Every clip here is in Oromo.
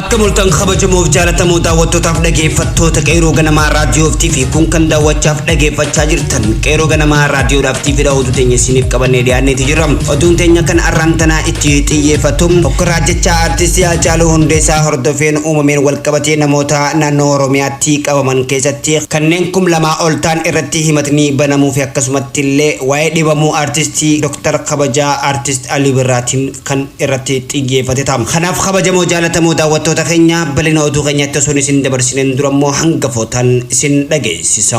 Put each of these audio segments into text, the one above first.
Akka mul'atan kabajamoof jaalatamoo daawwattootaaf dhageeffattoota Qeerroo Ganamaa Raadiyoof TV kun kan daawwachaaf dhageeffachaa jirtan Qeerroo Ganamaa Raadiyoodhaaf TV dha. Oduu teenya isiniif qabannee dhiyaanneeti jirra. Oduun teenya kan arraan tanaa itti xiyyeeffatu hokkoraa jecha artistii Haacaaluu Hundeessaa hordofeen uumameen walqabatee namoota naannoo Oromiyaatti qabaman keessatti kanneen 2000 ol ta'an irratti himatni banamuu fi akkasumatti illee waa'ee dhibamuu artistii Dr. Kabajaa Artist Alii Birraatiin kan irratti xiyyeeffate ta'a. Kanaaf kabajamoo jaalatamoo daawwattoota keenya, bal'ina oduu keenyatti osoo isin dabarsineen dura immoo hangafootaan isin dhageessisa.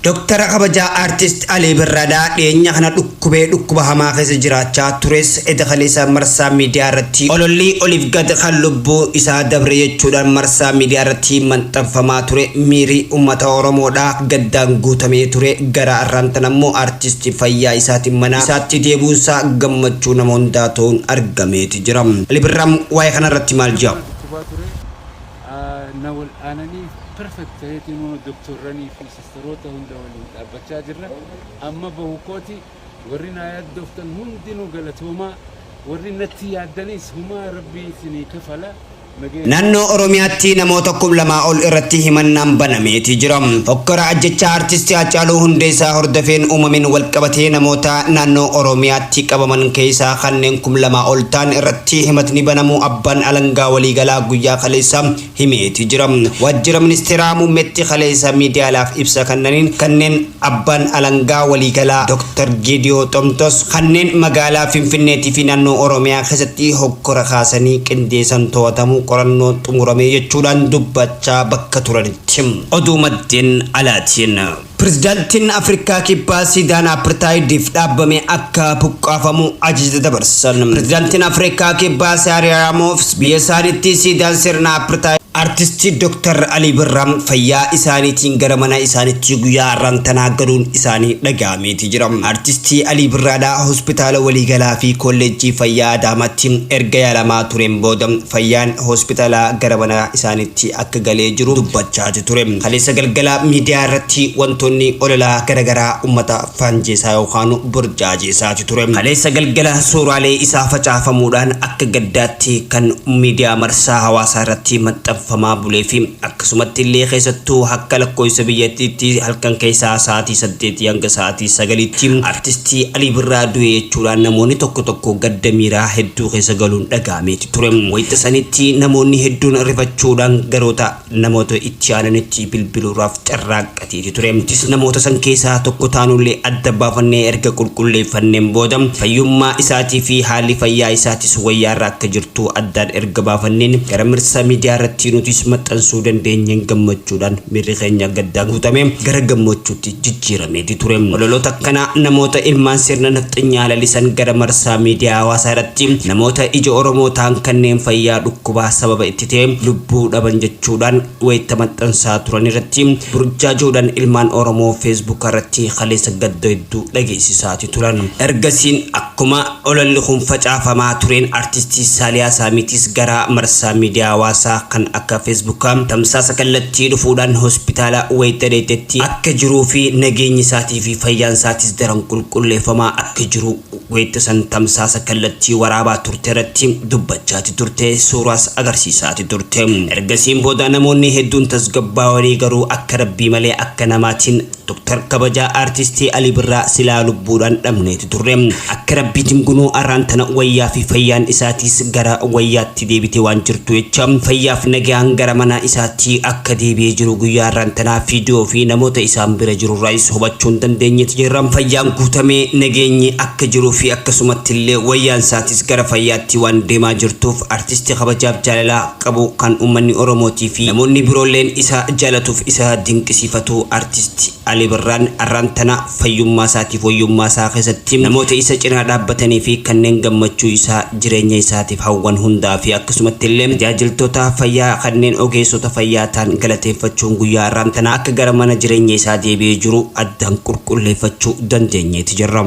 Dr. Kabajaa Artist Alii Birraadhaa dhiyeenya kana dhukkubee dhukkuba hamaa keessa jiraachaa tures eda kaleessa marsaa miidiyaa irratti ololli oliif gad kan lubbuu isaa dabre jechuudhaan marsaa miidiyaa irratti maxxanfamaa ture miiri uummata Oromoodhaa gaddaan guutamee ture. Gara arraan tan ammoo artisti fayyaa isaatiin mana isaatti deebuunsaa gammachuu nama hundaa ta'uun argameeti jira. Ali Birraa waa'ee kanarratti maal jedha? Dhukkubaa ture, na wal'aananii perfect ta'eetiin doktorranii fi sisteroota hunda waliin dhaabbachaa jirra. Amma bahu kooti, warri naa yaaddoftan hundinuu galatoomaa, warri natti yaaddanis humaa rabbii isinii kafala. Naannoo Oromiyaatti namoota 2000 ol irratti himannaan banameeti jira. Hokkora ajjechaa artisti Haacaaluu Hundeessaa hordofeen uumameen walqabatee namoota naannoo Oromiyaatti qabaman keessaa kanneen 2000 ol ta'an irratti himatni banamuu abbaan alangaa waliigalaa guyyaa kaleessa himeeti jira. Waajjira ministeeraa muummeetti kaleessa miidiyaalaaf ibsa kennaniin kanneen abbaan alangaa waliigalaa Dr. Geediyoo Xomtos kanneen magaalaa Finfinneetii fi naannoo Oromiyaa keessatti hokkora kaasanii qindeessan to'atamuu qorannoo xumuramee jechuudhaan dubbachaa bakka turanitti. Oduu maddeen alaatiin. Pirezidaantiin Afrikaa Kibbaa siidaan Apartaayidiif dhaabbame akka buqqaafamu ajaja dabarsan. Pirezidaantiin Afrikaa Kibbaa Saariyaa Raamoofs biyya isaaniitti siidaan sirna Apartaayid Artisti Dr. Alii Birraa fayyaa isaaniitiin gara mana isaaniitti guyyaa har'aan tanaa galuun isaanii dhaga'ameeti jira. Artistii Alii Birraadhaa hospitaala waliigalaa fi kolleejjii fayyaa Adaamaatti erga yaalamaa tureen booda fayyaan hospitaalaa gara mana isaaniitti akka galee jiru dubbachaa ture. Kaleessa galgala miidiyaa irratti wantoonni ololaa garaagaraa uummata faanjeessaa yookaan burjaajeessaati ture. Kaleessa galgala suuraalee isaa facaafamuudhaan akka gaddaatti kan miidiyaa marsaa hawaasaa irratti maxxanfamaa bulee fi akkasumatti illee keessattuu akka lakkoofsa biyyattiitti halkan keessaa sa'aatii 8 hanga sa'aatii 9tti artistii Alii Birraa du'e jechuudhaan namoonni tokko tokko gadda miiraa hedduu keessa galuun dhaga'ameeti ture. Wayita sanitti namoonni hedduun rifachuudhaan garoota namoota itti aananitti bilbiluudhaaf carraaqqateeti ture. Nutis namoota san keessaa tokko taanullee adda baafannee erga qulqulleeffanneen booda fayyummaa isaatii fi haalli fayyaa isaatis wayyaarra akka jirtu addaan erga baafanneen gara mirsa miidiyaa irratti nutis maxxansuu dandeenyeen gammachuudhaan miirri keenya gaddaan guutame gara gammachuutti jijjiirameeti ture. Ololoota akkanaa namoota ilmaan sirna nafxanyaa lalisan gara marsaa miidiyaa hawaasaa irratti namoota ija Oromoo ta'an kanneen fayyaa dhukkubaa sababa itti ta'e lubbuu dhaban jechuudhaan wayita maxxansaa turan irratti burjaajuudhaan ilmaan Oromoo Feesbuuk irratti kaleessa gadda hedduu dhageessisaati turan. Ergasiin akkuma ololli kun facaafamaa tureen artistii Saaliyaa Saamiitis gara marsaa miidiyaa hawaasaa kan akka Feesbuukaa tamsaasa kallattii dhufuudhaan hospitaala wayita dheetetti akka jiruu fi nageenyi isaatii fi fayyaan isaatis daran qulqulleeffamaa akka jiru wayita san tamsaasa kallattii waraabaa turte irratti dubbachaati turte, suuraas agarsiisaati turte. Ergasiin booda namoonni hedduun tasgabbaawanii garuu akka rabbii malee akka namaatiin Dr. Kabajaa Artistii Alii Birraa silaa lubbuudhaan dhabneeti turre. Akka rabbiitiin gunuu arraan tana wayyaa fi fayyaan isaatiis gara wayyaatti deebitee waan jirtu jecha fayyaaf nagaan gara mana isaatti akka deebi'ee jiru guyyaa arraan tanaa viidiyoo fi namoota isaan bira jirurraayis hubachuun dandeenyeeti jirra. Fayyaan guutamee nageenyi akka jiruu fi akkasumatti illee wayyaan isaatis gara fayyaatti waan deemaa jirtuuf artistii kabajaaf jaalalaa qabu kan uummanni Oromootii fi namoonni biroolleen isa jaalatuuf isa dinqisiifatu artisti Alii Birraan arraan tana fayyummaa isaatiif wayyummaa isaa keessatti namoota isa cinaa dhaabbatanii fi kanneen gammachuu isaa jireenya isaatiif hawwan hundaa fi akkasumatti illee tajaajiltoota fayyaa kanneen ogeessota fayyaa ta'an galateeffachuun guyyaa arraan tana akka gara mana jireenya isaa deebi'ee jiru addaan qulqulleeffachuu dandeenyeeti jirra.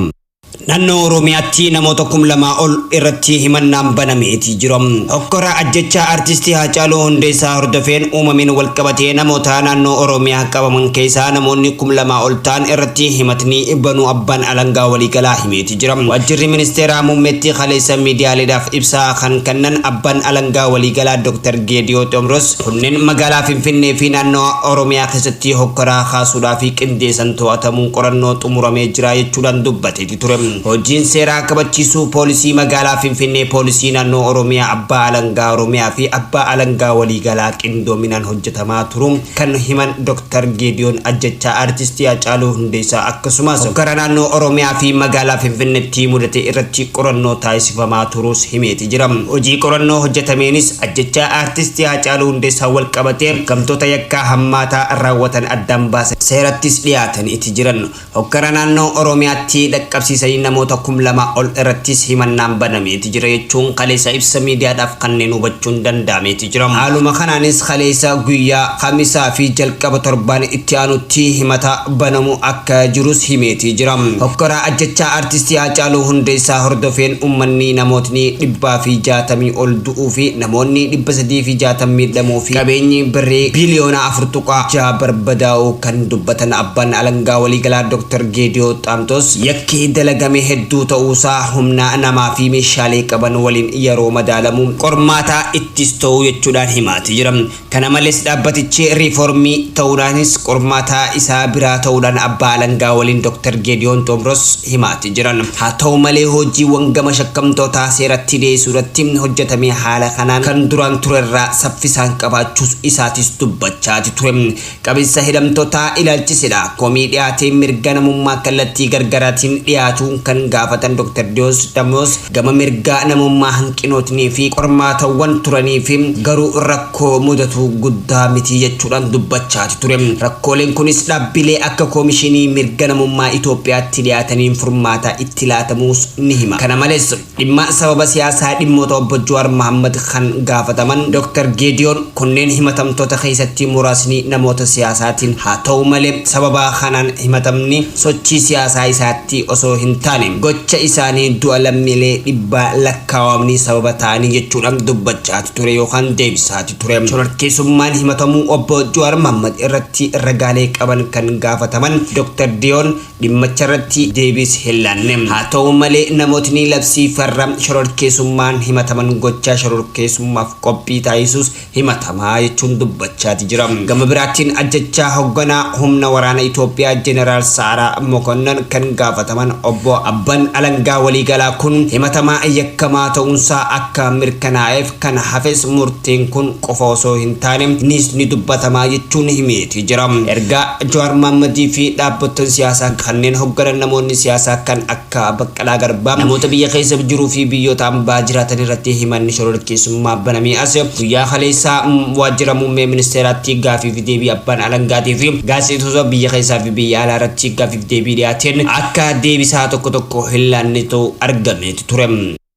Naannoo Oromiyaatti namoota 2000 ol irratti himannaan banameeti jira. Hokkora ajjechaa artistii Haacaaluu Hundeessaa hordofeen uumameen walqabatee namoota naannoo Oromiyaa qabaman keessaa namoonni 2000 ol ta'an irratti himatni banuu abbaan alangaa waliigalaa himeeti jira. Waajjirri ministeeraa muummeetti kaleessa miidiyaaleedhaaf ibsaa kan kennan abbaan alangaa waliigalaa Dr. Geediyoo Xomros kunneen magaalaa Finfinnee fi naannoo Oromiyaa keessatti hokkoraa kaasuudhaa fi qindeessan to'atamuun qorannoo xumuramee jira jechuudhaan dubbateeti ture. Hojiin seeraa kabachiisuu poolisii magaalaa Finfinnee, poolisii naannoo Oromiyaa, abbaa alangaa Oromiyaa fi abbaa alangaa waliigalaa qindoominaan hojjetamaa turuun kan himan Dr. Geediyoon ajjechaa artistii Haacaaluu Hundeessaa akkasumas hokkara naannoo Oromiyaa fi magaalaa Finfinneetti mudate irratti qorannoo taasifamaa turuus himeeti jira. Hojii qorannoo hojjetameenis ajjechaa artistii Haacaaluu Hundeessaa wal qabatee gamtoota yakkaa hammaataa raawwatan addaan baasan seerattis dhiyaataniiti jiran. Hokkara naannoo Oromiyaatti dhaqqabsiisanii namoota 2000 ol irrattis himannaan banameeti jira jechuun kaleessa ibsa miidiyaadhaaf kanneen hubachuun danda'ameeti jira. Haaluma kanaanis kaleessa guyyaa Kamisaa fi jalqaba torbaan itti aanutti himata banamu akka jirus himeeti jira. Hokkara ajjechaa artistii Haacaaluu Hundeessaa hordofeen uummanni namootni 160 ol du'uu fi namoonni 360 miidhamuu fi qabeenyi birrii biiliyoona 4.6 barbadaa'uu kan dubbatan abbaan alangaa waliigalaa Dr. Geediyoo Xaamtos yakki dalagame hedduu ta'uusaa humna namaa fi meeshaalee qaban waliin yeroo madaalamu qormaataa ittis ta'uu jechuudhaan himaati jira. Kana malees dhaabbatichi riiformii ta'uudhaanis qormaataa isaa biraa ta'uudhaan abbaa alangaa waliin Dr. Geediyoon Xomros himaati jiran. Haa ta'u malee hojiiwwan gama shakkamtootaa seeratti dhiyeessuu irratti hojjetame haala kanaan kan duraan turerraa saffisaan qabaachuus isaatis dubbachaati ture. Qabinsa hidhamtootaa ilaalchisedha. Komii dhiyaatee mirga namummaa kallattii gargaraatiin dhiyaatuun kan gaafatan Dr. Diyoos Damoos gama mirga namummaa hanqinootnii fi qormaatawwan turanii fi garuu rakkoo mudatu guddaa miti jechuudhaan dubbachaati ture. Rakkooleen kunis dhaabbilee akka koomishinii mirga namummaa Itoophiyaatti dhiyaataniin furmaata itti laatamuus ni hima. Kana malees dhimma sababa siyaasaa dhimmoota obbo Jawaar Mohammad kan gaafataman Dr. Geediyoon kunneen himatamtoota keessatti muraasni namoota siyaasaatiin haa ta'u malee sababa kanaan himatamni sochii siyaasaa isaatti osoo hin taane gocha isaanii du'a lammiilee dhibbaa lakkaawamanii sababa ta'anii jechuudhaan dubbachaati ture yookaan deebisaati ture. Shororkeessummaan himatamuu obbo Jawaar Mohammad irratti ragaalee qaban kan gaafataman Dr. Diyoon dhimmacha irratti deebiis hin laanne. Haa ta'u malee namootni labsii farra shororkeessummaan himataman gochaa shororkeessummaaf qophii taasisuus himatamaa jechuun dubbachaati jira. Gama biraatiin ajjechaa hoogganaa humna waraana Itoophiyaa Jeneraal Saaraa Mokonnon kan gaafataman obbo Abbaan Alangaa waliigalaa kun himatamaa yakkamaa ta'uunsaa akka mirkanaa'eef kan hafes murteen kun qofa osoo hin taane nis ni dubbatamaa jechuun himeeti jira. Ergaa Jawaar Mohammadii fi dhaabbattoonni siyaasaa kanneen hoogganan namoonni siyaasaa kan akka Baqqalaa Garbaa namoota biyya keessa jiruu fi biyyoota ambaa jiraatan irratti himanni shororkeessummaa banamee as guyyaa kaleessaa waajjira muummee ministeeraatti gaafii fi deebii abbaan alangaatii fi gaazexeessitoota biyya keessaa fi biyya alaa irratti gaafii fi deebii dhiyaateen akka deebisaa tokko tokko hin laanne ta'u argameeti ture.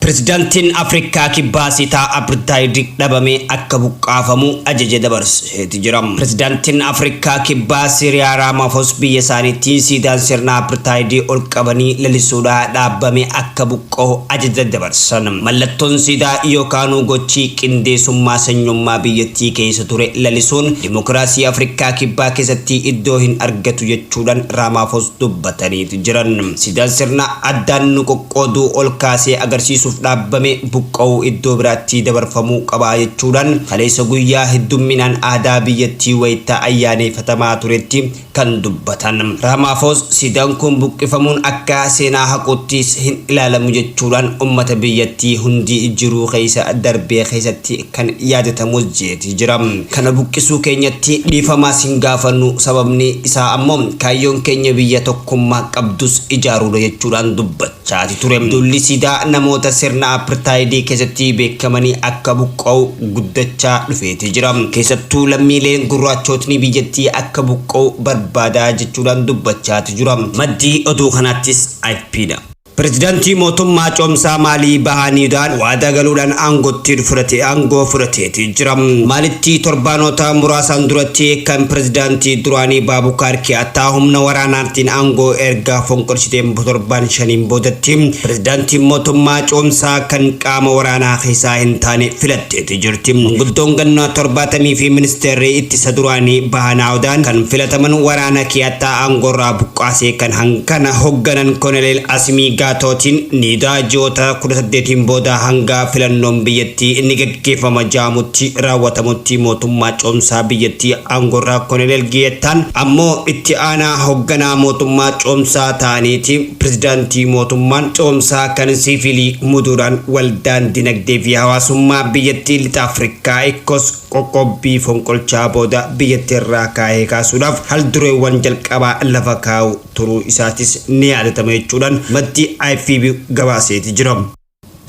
Pirezidaantiin Afrikaa Kibbaa Siitaa Apartaayid dhabamee akka buqqaafamu ajaja dabarseeti jira. Pirezidaantiin Afrikaa Kibbaa Siriyaa Raamafoos biyya isaaniitti siidaan sirna Apartaayid ol qabanii lalisuudhaa dhaabbame akka buqqa'u ajaja dabarsan. Mallattoon siidaa yookaan gochi qindeessummaa sanyummaa biyyattii keessa ture lalisuun dimokiraasii Afrikaa Kibbaa keessatti iddoo hin argatu jechuudhaan Raamafoos dubbataniitu jiran. Siidaan sirna addaan nu qoqqooduu ol kaasee agarsiisuuf dhaabbame buqqa'uu iddoo biraatti dabarfamuu qaba jechuudhaan kaleessa guyyaa heddumminaan aadaa biyyattii wayita ayyaaneffatamaa turetti kan dubbatan. Raamaafoos siidaan kun buqqifamuun akka seenaa haquuttis hin ilaalamu jechuudhaan uummata biyyattii hundi jiruu keessa darbee keessatti kan yaadatamus jeeti jira. Kana buqqisuu keenyatti dhiifamaas hin gaafannu, sababni isaa ammoo kaayyoon keenya biyya tokkummaa qabdus ijaaruudha jechuudhaan dubbachaati ture. Dulli siidaa namoota sirna apartaayidii keessatti beekamanii akka buqqa'u guddachaa dhufeeti jira. Keessattuu lammiileen gurraachootni biyyattii akka buqqa'u barbaadaa jechuudhaan dubbachaati jira. Maddii oduu kanaattis IPdha. Pireezidaantii mootummaa ce'umsaa Maalii Bahaaniidhaan waadaa galuudhaan aangootti fudhate aangoo fudhateeti jira. Maalitti torbaanota muraasaan duratti kan pireezidaantii duraanii Baabukaar Kiyaattaa humna waraanaatiin aangoo erga fonqolchiteen torbaan 5 boodatti pireezidaantii mootummaa ce'umsaa kan qaama waraanaa keessaa hin taane filatteeti jirti. Manguddoon gannaa 70 fi ministeerri ittisa duraanii Bahaanaawdaan kan filataman waraana Kiyaattaa aangoorraa buqqaasee kan hangana hoogganan Koloneel Asimii Gaatootiin Niidaa ji'oota 18 booda hanga filannoon biyyattii inni gaggeeffama jaamutti raawwatamutti mootummaa ce'umsaa biyyattii aangoorraa Koloneel Giyeettaan ammoo itti aanaa hoogganaa mootummaa ce'umsaa ta'aniiti. Pireezidaantii mootummaan ce'umsaa kan siivilii muduudhaan waldaan dinagdee fi hawaasummaa biyyattii lixa Afrikaa ECOWAS qoqqobbii fonqolchaa booda biyyattii irraa kaa'ee kaasuudhaaf haldureewwan jalqabaa lafa kaa'u turuu isaatis ni yaadatama jechuudhaan maddi IFB gabaaseeti jira.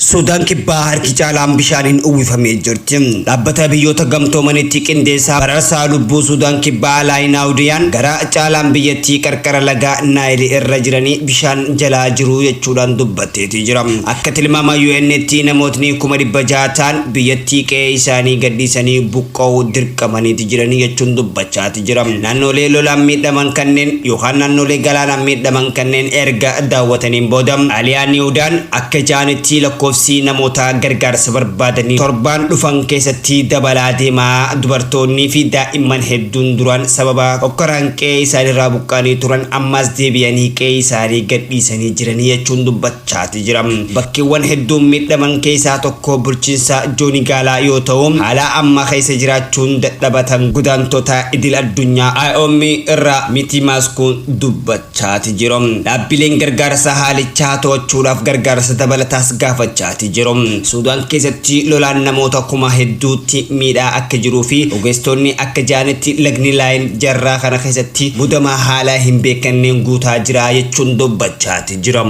Suudaan Kibbaa harki caalaan bishaaniin uwwifamee jirti. Dhaabbata Biyyoota Gamtoomanitti qindeessaa baraarsaa lubbuu Suudaan Kibbaa Laayinaawudiyaan gara caalaan biyyattii qarqara laga Naayil irra jiranii bishaan jalaa jiru jechuudhaan dubbatteeti jira. Akka tilmaama UN'tti namootni 600,000 ta'an biyyattii qe'ee isaanii gadhiisanii buqqa'uu dirqamaniiti jiranii jechuun dubbachaati jira. Naannolee lolaan miidhaman kanneen yookaan naannolee galaanaan miidhaman kanneen erga daawwataniin booda Aliyaaniwudaan akka ja'anitti lakkoofsi namoota gargaarsa barbaadanii torbaan dhufan keessatti dabalaa deemaa, dubartoonnii fi daa'imman hedduun duraan sababa hokkoraan qe'ee isaaniirraa buqqa'anii turan ammas deebi'anii qe'ee isaanii gadhiisanii jiranii jechuun dubbachaati jira. Bakkeewwan hedduun miidhaman keessaa tokko bulchiinsa Joonigaalaa yoo ta'u, haala amma keessa jiraachuun dadhabatan godaantota idil addunyaa IOM irraa miti maaskuun dubbachaati jiru. Dhaabbileen gargaarsa haalichaa to'achuudhaaf gargaarsa dabalataas gaafachaati jiru. Suudaan keessatti lolaan namoota kuma hedduutti miidhaa akka jiruu fi ogeessonni akka jaanitti lagni Laayin jarraa kana keessatti mudamaa haala hin beekamneen guutaa jira jechuun dubbachaati jira.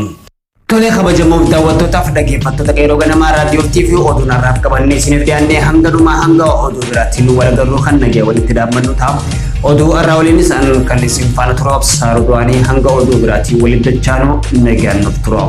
Tolee, kabajamoof daawwattootaaf dhaggeeffattoota Qeerroo Ganamaa Raadiyoo TV, oduun har'aaf qabannee isiniif dhiyaannee hanga dhumaa, hanga oduu biraatti nu wal agarru kan nagaya walitti dhaabbannu ta'a. Oduu har'aa waliinis an kan isin faana tura Obsaa Ruduwaanii, hanga oduu biraatiin walitti dachaanu nagaan nuuf tura.